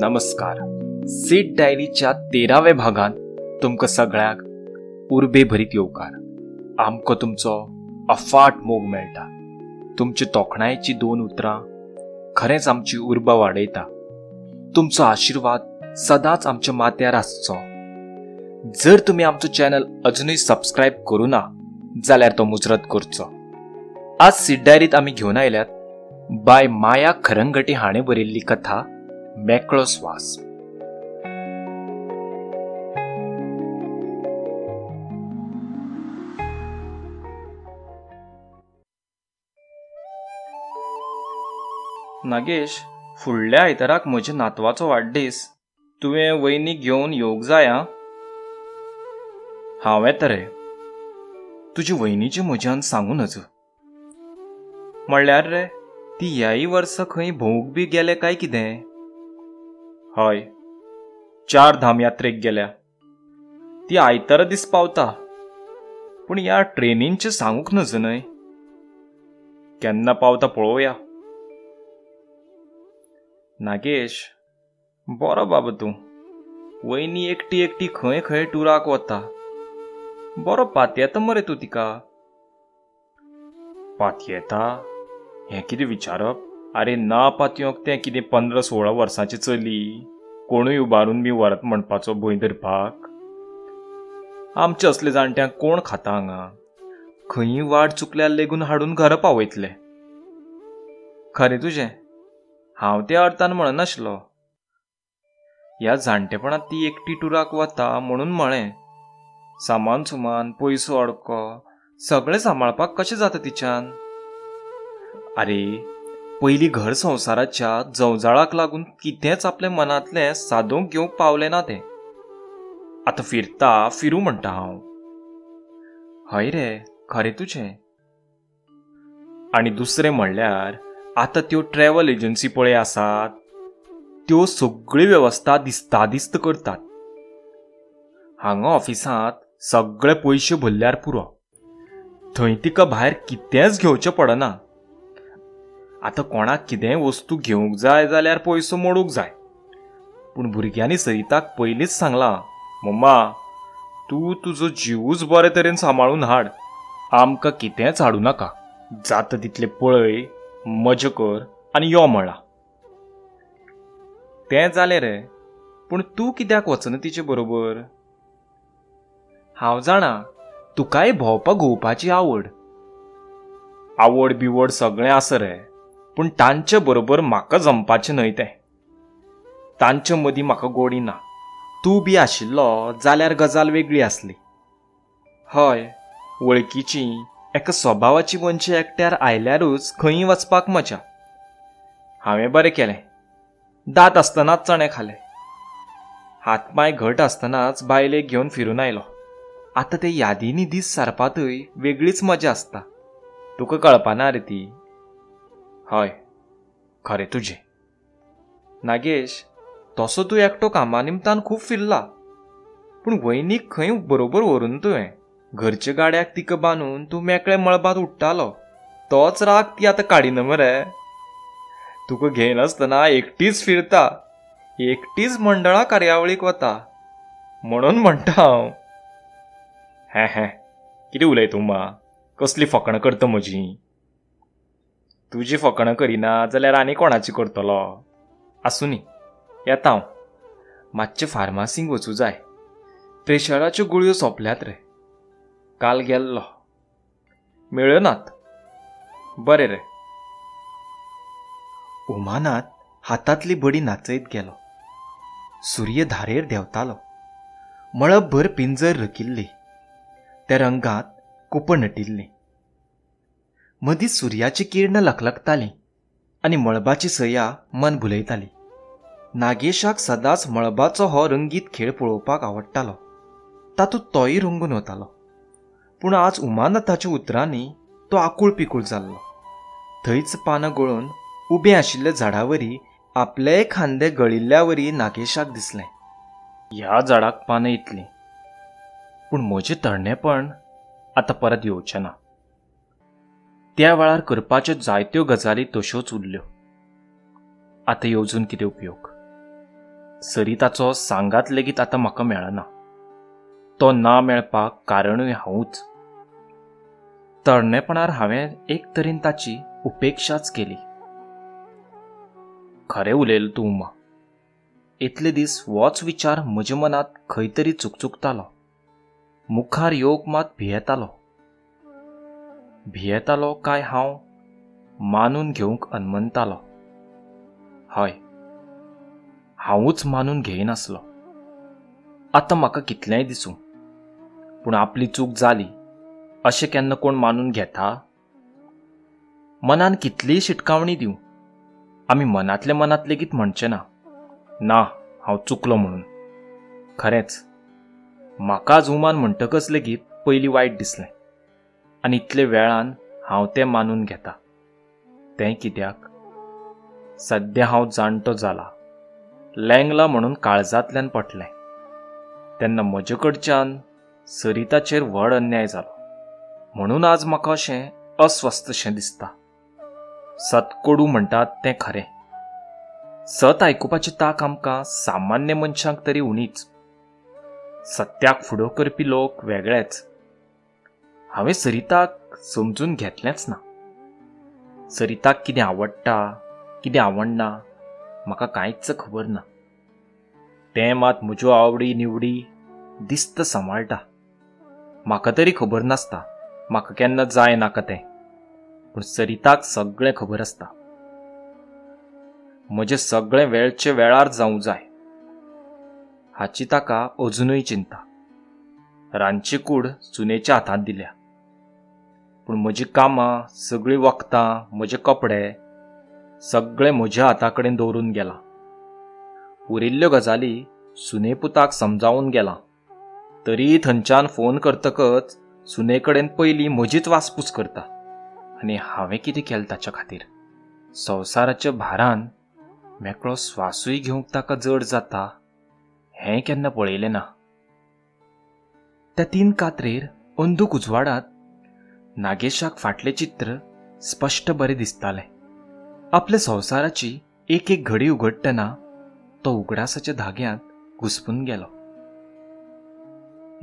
नमस्कार. सीट डायरीच्या 13व्या भागान तुमकां सगळ्यांक उर्बे भरीत येवकार. आमकां तुमचो अफाट मोग मेळटा. तुमचे तोखणायेची दोन उतरां खरेंच आमची उर्बा वाडयता. तुमचो आशिर्वाद सदांच आमच्या माथ्यार आसचो. जर तुमी आमचो चॅनल अजुनूय सबस्क्रायब करूं ना जाल्यार तो मुजरत करचो. आज सीट डायरीत आमी घेवन आयल्यात बाय माया खरंगटे हाणें बरयल्ली कथा मेकळो स्वास. नागेश, फुडल्या आयताराक म्हज्या नातवाचो वाडदीस. तुवें वयनीक घेवन येवंक जाय. आं, हांव येता रे. तुजे वयनीचें म्हज्यान सांगू नज. म्हणल्यार रे, ती ह्याय वर्सा खंय भोंवूंक बी गेले काय कितें? हय, 4 धाम यात्रेक गेल्या. ती आयतारा दीस पावता. पूण ह्या ट्रेनींचें सांगूंक नज न्हय. केन्ना पावता पळोवया. नागेश, बरो बाबा तूं. वयनी एकटी एकटी खंय खंय टुराक वता. बरो पातयेता मरे तूं तिका. पातयेता हें कितें विचारप? आरे ना पातयोंक तें कितें 15-16 वर्सांची चली, कोणूय उबारून बी व्हरत म्हणपाचो भंय धरपाक. आमचे असले जाणट्यांक कोण खाता हांगा? खंयी वाट चुकल्यार लेगून हाडून घरा पावयतले. खरें तुजें, हांव त्या अर्थान म्हणनाशिल्लो. ह्या जाणटेपणांत ती एकटी टुराक वता म्हणून म्हळें. सामान सुमान, पयसो अडको सगळें सांबाळपाक कशें जाता तिच्यान? आरे, पयलीं घर संवसाराच्या जंवजाळाक लागून कितेंच आपल्या मनांतलें सादोवंक घेवंक पावलें ना तें. आतां फिरता फिरूं म्हणटा हांव. हय रे, खरें तुजें. आनी दुसरें म्हणल्यार आतां त्यो ट्रॅव्हल एजन्सी पळय आसात, त्यो सगळ्यो वेवस्था दिसता दिस्त करतात. हांगा ऑफिसांत सगळे पयशे भरल्यार पुरो. थंय तिका भायर कितेंच घेवचें पडना. आतां कोणाक कितेंय वस्तू घेवंक जाय जाल्यार पयसो मोडूंक जाय. पूण भुरग्यांनी सरिताक पयलींच सांगलां, मम्मा तूं तुजो जिवूच बरे तरेन सांबाळून हाड, आमकां कितेंच हाडूं नाका. जाता तितलें पळय, मजा कर आनी यो म्हळां. तें जालें रे, पूण तूं कित्याक वचना तिचे बरोबर? हांव जाणा तुकाय भोंवपा घुंवपाची आवड. आवड बिवड सगळें आसा रे, पूण तांचे बरोबर म्हाका जमपाचें न्हय तें. तांचे मदीं म्हाका गोडी ना. तूं बी आशिल्लो जाल्यार गजाल वेगळी आसली. हय, वळखीची एका स्वभावाची मनशां एकट्यार आयल्यारूच खंय वचपाक मजा. हांवें बरें केलें, दांत आसतनाच चणे खाले. हातपांय घट आसतनाच बायलेक घेवन फिरून आयलो. आतां ते यादींनी दीस सारपांतूय वेगळीच मजा आसता. तुका कळपाना रे ती. हय, खरें तुजें. नागेश, तसो तूं एकटो कामा निमतान खूब फिरला, पूण वयनीक खंय बरोबर व्हरून तुवें. घरच्या गाड्याक तिका बांदून तूं मेकळे मळबांत उडटालो. तोच राग ती आतां काडिना मरे. तुका घेयनासतना एकटीच फिरता, एकटीच मंडळा कार्यावळीक वता म्हणून म्हणटा हांव. हें हें कितें उलयता उमा? कसली फकाणां करता म्हजी? तुजी फकाणां करिना जाल्यार आनी कोणाची करतलो? आसूं न्ही, येता हांव. मातशें फार्मासींक वचूं जाय. प्रेशराच्यो गुळयो सोंपल्यात रे. काल गेल्लो, मेळ्ळ्यो नात. बरें रे. उमानात हातांतली बडी नाचयत गेलो. सूर्य धारेर देंवतालो. मळबभर पिंजर रकिल्ली. त्या रंगांत कुपां नटिल्लीं. मदीं सुर्याची किरणां लखलखतालीं आनी मळबाची सया मन भुलयताली. नागेशाक सदांच मळबाचो हो रंगीत खेळ पळोवपाक आवडटालो. तातूंत तोय रंगून वतालो. पूण आज उमानाथाच्या उतरांनी तो आकूळ पिकूळ जाल्लो. थंयच पानां गळून उबें आशिल्ल्या झाडावरी आपलेय खांदे गळिल्ल्यावरी नागेशाक दिसलें. ह्या झाडाक पानां इतलीं, पूण म्हजें तरणेपण आतां परत येवचें ना. त्या वेळार करपाच्यो जायत्यो गजाली तश्योच उरल्यो. आतां येवजून कितें उपयोग? सरिताचो सांगात लेगीत आतां म्हाका मेळना. तो ना मेळपाक कारणूय हांवूच. तरणेपणार हांवें एक तरेन ताची उपेक्षाच केली. खरें उलयलें तूं उमा. इतले दीस होच विचार म्हज्या मनांत खंय तरी चुकचुकतालो. मुखार येवंक मात भियेतालो. भियेतालो काय हांव मानून घेवंक अनमनतालो? हय, हांवूच मानून घेयनासलो. आतां म्हाका कितलेंय दिसूं, पूण आपली चूक जाली अशें केन्ना कोण मानून घेता? मनान कितलीय शिटकावणी दिवं, आमी मनांतले मनांत लेगीत म्हणचे ना, ना हांव चुकलो म्हणून. खरेंच म्हाका आज उमान म्हणटकच लेगीत पयलीं वायट दिसलें आनी इतले वेळान हांव तें मानून घेता. तें कित्याक? सद्या हांव जाणटो जाला, लेंगला म्हणून काळजांतल्यान पटलें. तेन्ना म्हजे कडच्यान सरिताचेर व्हड अन्याय जालो म्हणून आज म्हाका अशें अस्वस्थशें दिसता. सत कोडू म्हणटात तें खरें. सत आयकुपाची तांक आमकां सामान्य मनशांक तरी उणीच. सत्याक फुडो करपी लोक वेगळेच. हांवें सरिताक समजून घेतलेंच ना. सरिताक कितें आवडटा कितें आवडना म्हाका कांयच खबर ना. तें मात म्हज्यो आवडी निवडी दिस्त सांबाळटा. म्हाका तरी खबर नासता म्हाका केन्ना जाय नाका तें, पूण सरिताक सगळें खबर आसता. म्हजें सगळें वेळचे वेळार जावं जाय हाची ताका अजुनूय चिंता. रांदची कूड सुनेच्या हातांत दिल्या, पूण म्हजी कामां, सगळीं वखदां, म्हजे कपडे सगळें म्हज्या हाता कडेन दवरून गेलां. उरिल्ल्यो गजाली सुने पुताक समजावन गेलां. तरी थंयच्यान फोन करतकच सुने कडेन पयलीं म्हजीच वासपूस करता. आनी हांवें कितें केलें ताच्या खातीर? संवसाराच्या भारान मेकळो स्वासूय घेवंक ताका जड जाता हें केन्ना पळयलें ना. त्या 3 कात्रेर अंदूक उजवाडांत नागेशाक फाटलें चित्र स्पश्ट बरें दिसतालें. आपल्या संवसाराची एक एक घडी उगडटना तो उगडासाच्या धाग्यांत घुसपून गेलो.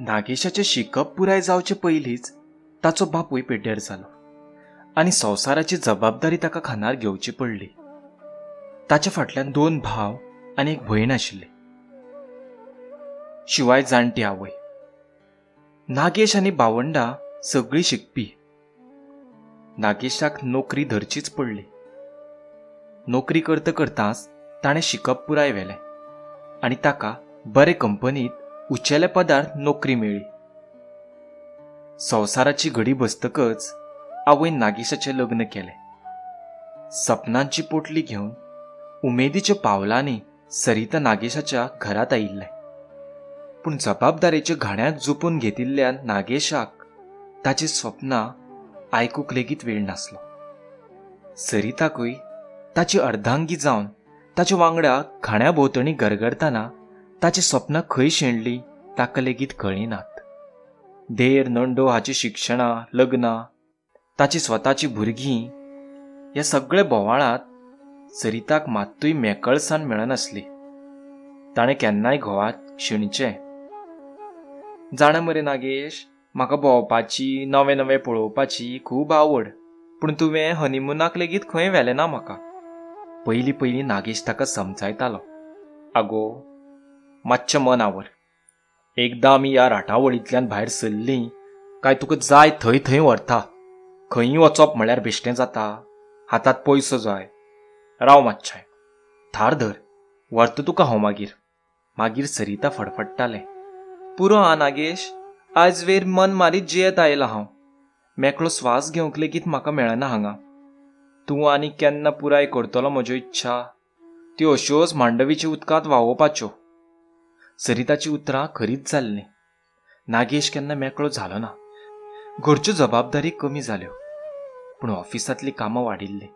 नागेशाचें शिकप पुराय जावचे पयलींच ताचो बापूय पेड्ड्यार जालो आनी संवसाराची जबाबदारी ताका खांदार घेवची पडली. ताच्या फाटल्यान 2 भाव आनी एक भयण आशिल्ली, शिवाय जाणटी आवय. नागेश आनी भावंडा सगळीं शिकपी. नागेशाक नोकरी धरचीच पडली. नोकरी करता करताच ताणें शिकप पुराय व्हेलें आनी ताका बरे कंपनीत उंचेल्या पदार नोकरी मेळ्ळी. संवसाराची घडी बसतकच आवयन नागेशाचें लग्न केलें. सपनांची पोटली घेवन उमेदीच्या पावलांनी सरिता नागेशाच्या घरांत आयिल्लें. पूण जबाबदारेच्या घाण्याक जुपून घेतिल्ल्या नागेशाक ताची स्वप्नां आयकूंक लेगीत वेळ नासलो. सरिताकूय ताची अर्धांगी जावन ताच्या वांगडा घाण्या भोंवतणी गरगरतना ताची स्वप्नां खंय शेणलीं ताका लेगीत कळ्ळीं नात. देर नंडो हाची शिक्षणां, लग्नां, ताची स्वताची भुरगीं ह्या सगळे बोवाळांत सरिताक मात्तूय मेकळसाण मेळनासली. ताणें केन्नाय घोवाक शिणचें, जाणा मरे नागेश, म्हाका भोंवपाची, नवें नवें पळोवपाची खूब आवड, पूण तुवें हनिमुनाक लेगीत खंय व्हेलें ना म्हाका. पयलीं पयलीं नागेश ताका समजायतालो, आगो मातशें मन आवर, एकदां आमी ह्या राटावळींतल्यान भायर सरलीं काय तुका जाय थंय थंय व्हरता. खंयी वचप म्हळ्यार बेश्टें जाता, हातांत पयसो जाय. राव मातशें, थार धर, व्हरता तुका हांव मागीर. मागीर सरिता फडफडटालें, पुरो आं नागेश, आयजवेर मन मारीत जियेत आयलां हांव. मेकळो स्वास घेवंक लेगीत म्हाका मेळना हांगा. तूं आनी केन्ना पुराय करतलो म्हज्यो इच्छा? त्यो अश्योच मांडवीच्या उदकांत व्हांवोवपाच्यो. सरिताची उतरां खरीच जाल्लीं. नागेश केन्ना मेकळो जालो ना. घरच्यो जबाबदारी कमी जाल्यो, पूण ऑफिसांतलीं कामां वाडिल्लीं.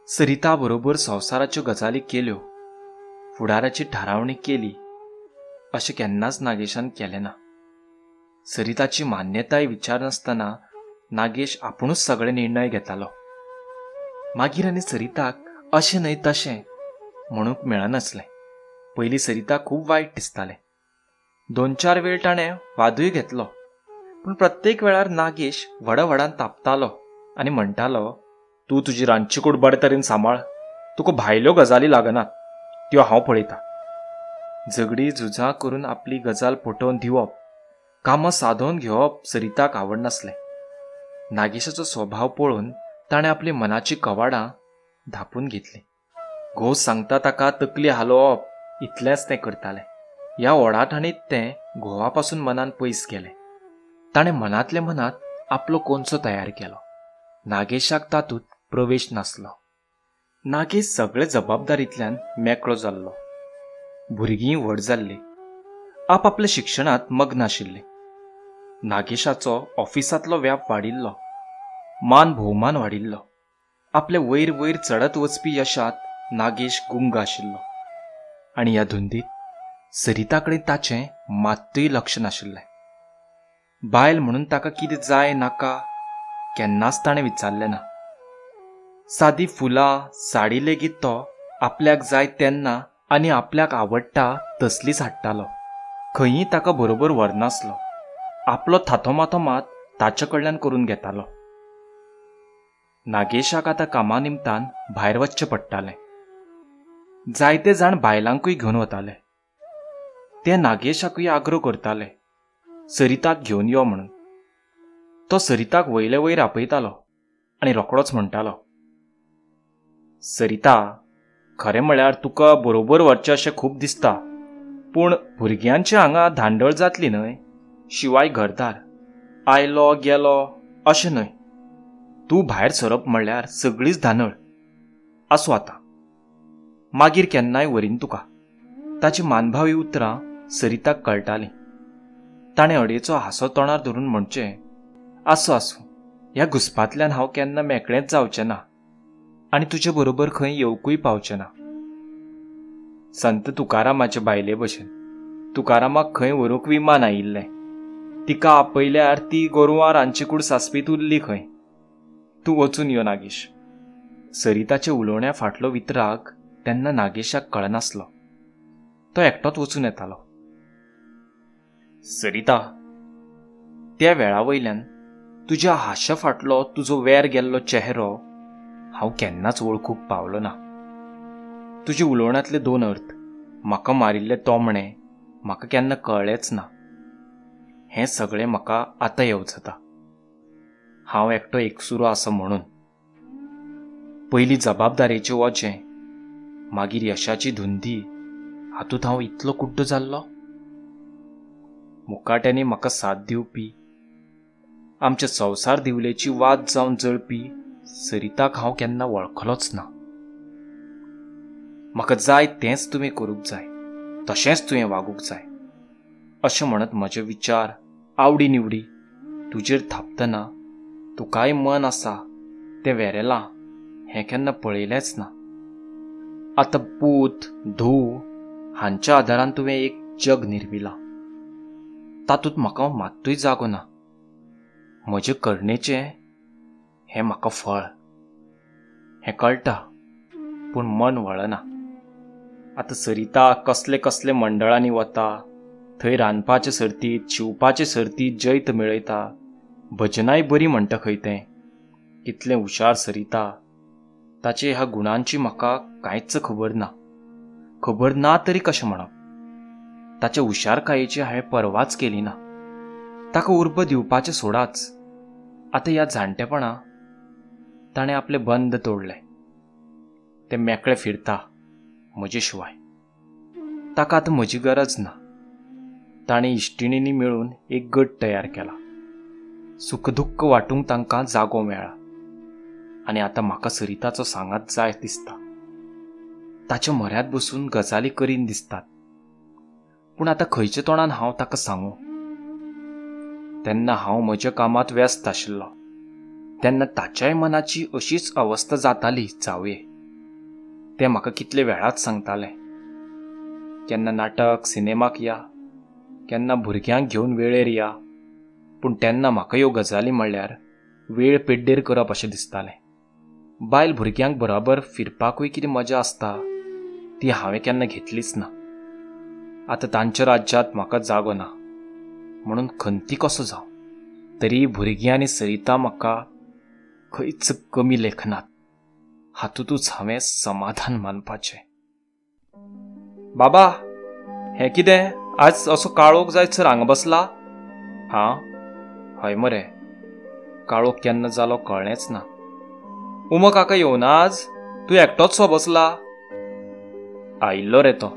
सरिता बरोबर संवसाराच्यो गजाली केल्यो, फुडाराची थारावणी केली अशें केन्नाच नागेशान केलें ना. सरिताची मान्यताय विचारनासतना नागेश आपुणूच सगळे निर्णय घेतालो. मागीर आनी सरिताक अशें न्हय तशें म्हणूंक मेळनासलें. पयलीं सरिता खूब वायट दिसतालें. 2-4 वेळ ताणें वादूय घेतलो, पूण प्रत्येक वेळार नागेश व्हडा व्हडान तापतालो आनी म्हणटालो, तूं तुजी रांदची कूड बरे तरेन सांबाळ, तुका भायल्यो गजाली लागनात, त्यो हांव पळयतां. झगडी झुजां करून आपली गजाल पटोवन दिवप, कामां सादोवन घेवप सरिताक आवडनासलें. नागेशाचो स्वभाव पळोवन ताणें आपली मनाची कवाडां धांपून घेतलीं. घोव सांगता ताका तकली हालोवप इतलेंच तें करतालें. ह्या ओडाठाणीत तें घोवा पासून मनान पयस गेलें. ताणें मनांतले मनांत आपलो कोनसो तयार केलो. नागेशाक तातूंत प्रवेश नासलो. नागेश सगळे जबाबदारींतल्यान मेकळो जाल्लो. भुरगीं व्हड जाल्लीं, आपापल्या शिक्षणांत मग्न आशिल्लीं. नागेशाचो ऑफिसांतलो व्याप वाडिल्लो, मान भोवमान वाडिल्लो. आपले वयर वयर चडत वचपी यशांत नागेश गुंग आशिल्लो आनी ह्या धुंदीत सरिता कडेन ताचें मात्तूय लक्ष नाशिल्लें. बायल म्हणून ताका कितें जाय नाका केन्नाच ताणें विचारलें ना. सादी फुलां साडी लेगीत तो आपल्याक जाय तेन्ना आनी आपल्याक आवडटा तसलीच हाडटालो. खंयी ताका बरोबर व्हरनासलो. आपलो थातोमातो मात ताचे कडल्यान करून घेतालो. नागेशाक आतां कामा निमतान भायर वचचें पडटालें. जायते जाण बायलांकूय घेवन वताले. ते नागेशाकूय आग्रो करताले सरिताक घेवन यो म्हणून. तो सरिताक वयले वयर आपयतालो आनी रोखडोच म्हणटालो, सरिता, खरें म्हळ्यार तुका बरोबर व्हरचें अशें खूब दिसता, पूण भुरग्यांचे हांगा धांदळ जातली न्हय, शिवाय घरदार आयलो गेलो अशें न्हय, तूं भायर सरप म्हणल्यार सगळीच धांदळ. आसूं आतां, मागीर केन्नाय व्हरीन तुका. ताची मानभावी उतरां सरिताक कळटालीं. ताणें अडेचो हांसो तोंडार धरून म्हणचें, आसूं आसूं, ह्या घुसपांतल्यान हांव केन्ना मेकळेंच जावचें ना आनी तुजे बरोबर खंय येवकूय पावचें ना. संत तुकारामाचे बायले भशेन तुकारामाक खंय व्हरूंक विमान आयिल्लें. तिका आपयल्यार ती गोरवां रांदचेकूड सासपीत उरली खंय. तूं वचून यो नागेश. सरिताच्या उलोवण्या फाटलो वितराग तेन्ना नागेशाक कळनासलो. तो एकटोच वचून येतालो. सरिता, त्या वेळा वयल्यान तुज्या हांशा फाटलो तुजो वेर गेल्लो चेहरो हांव केन्नाच वळखूंक पावलो ना. तुजे उलोवण्यांतले दोन अर्थ, म्हाका मारिल्ले तोमणे म्हाका केन्ना कळ्ळेंच ना. हें सगळें म्हाका आतां येवजता, हांव एकटो एकसुरो आसा म्हणून. पयलीं जबाबदारेचें वजें, मागीर यशाची धुंदी, हातूंत हांव इतलो कुड्डो जाल्लो. मुकाट्यांनी म्हाका साथ दिवपी, आमच्या संवसार दिवलेची वाद जावन जळपी सरिताक हांव केन्ना वळखलोच ना. म्हाका जाय तेंच तुवें करूंक जाय, तशेंच तुवें वागूंक जाय अशें म्हणत म्हजे विचार आवडी निवडी तुजेर थापतना तुकाय मन आसा तें वेरेलां हें केन्ना पळयलेंच ना. आतां पूत धूव हांच्या आदारान तुवें एक जग निर्मिलां, तातूंत म्हाका मात्तूय जागो ना. म्हजे करणेचें हें म्हाका फळ हें कळटा, पूण मन वळना. आतां सरिता कसले कसले मंडळांनी वता, थंय रांदपाचे सर्तीत शिंवपाचे सर्तीत जैत मेळयता, भजनाय बरी म्हणटा खंय तें. कितलें हुशार सरिता, ताचे ह्या गुणांची म्हाका कांयच खबर ना. खबर ना तरी कशें म्हणप, ताचे हुशारकायेची हांवें परवाच केली ना. ताका उर्बा दिवपाचें सोडाच, आतां ह्या जाणटेपणा ताणें आपलें बंद तोडलें. तें मेकळें फिरता म्हजे शिवाय. ताका आतां म्हजी गरज ना. ताणें इश्टिणींनी मेळून एक गट तयार केला. सुखदुख्ख वांटूंक तांकां जागो मेळ्ळा आनी आतां म्हाका सरिताचो सांगात जाय दिसता. ताच्या म्हऱ्यांत बसून गजाली करीन दिसतात, पूण आतां खंयच्या तोंडान हांव ताका सांगूं? तेन्ना हांव म्हज्या कामांत व्यस्त आशिल्लो. तेन्ना ताच्याय मनाची अशीच अवस्था जाताली जावये. तें म्हाका कितले वेळाच सांगतालें, केन्ना नाटक सिनेमाक या, केन्ना भुरग्यांक घेवन वेळेर या. पूण तेन्ना म्हाका ह्यो गजाली म्हणल्यार वेळ पेड्डेर करप अशें दिसतालें. बायल भुरग्यांक बराबर फिरपाकूय कितें मजा आसता ती हांवें केन्ना घेतलीच ना. आतां तांच्या राज्यांत म्हाका जागो ना म्हणून खंती कसो जावं? तरी भुरगीं आनी सरिता म्हाका खंयच कमी लेखनात, हातूंतच हांवें समाधान मानपाचें. बाबा, हें कितें आज असो काळोख जायत सर हांगा बसला? हां, हय मरे, काळोख केन्ना जालो कळ्ळेंच ना. उमो काका येवना आज? तूं एकटोच सो बसला? आयिल्लो रे तो,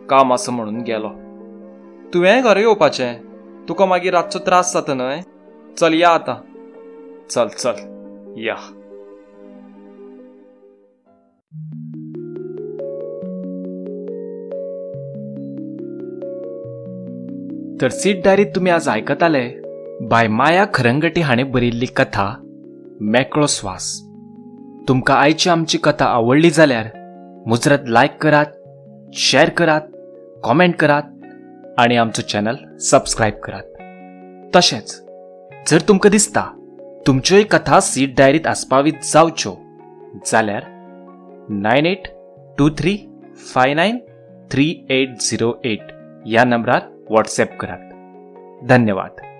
काम आसा म्हणून गेलो. तुवेंय घरा येवपाचें, तुका मागीर रातचो त्रास जाता न्हय? चल या आतां. चल चल या. तर सीट डायरीत तुमी आज आयकताले बाय माया खरंगटे हाणें बरयिल्ली कथा मेकळो स्वास. तुमकां आयची आमची कथा आवडली जाल्यार मुजरत लायक करात, शेअर करात, कॉमेंट करात आनी आमचो चॅनल सबस्क्रायब करात. तशेंच जर तुमकां दिसता तुमच्योय कथा सीट डायरीत आस्पावीत जावच्यो जाल्यार 9823 593808 ह्या नंबरार व्हॉट्सॲप करात. धन्यवाद.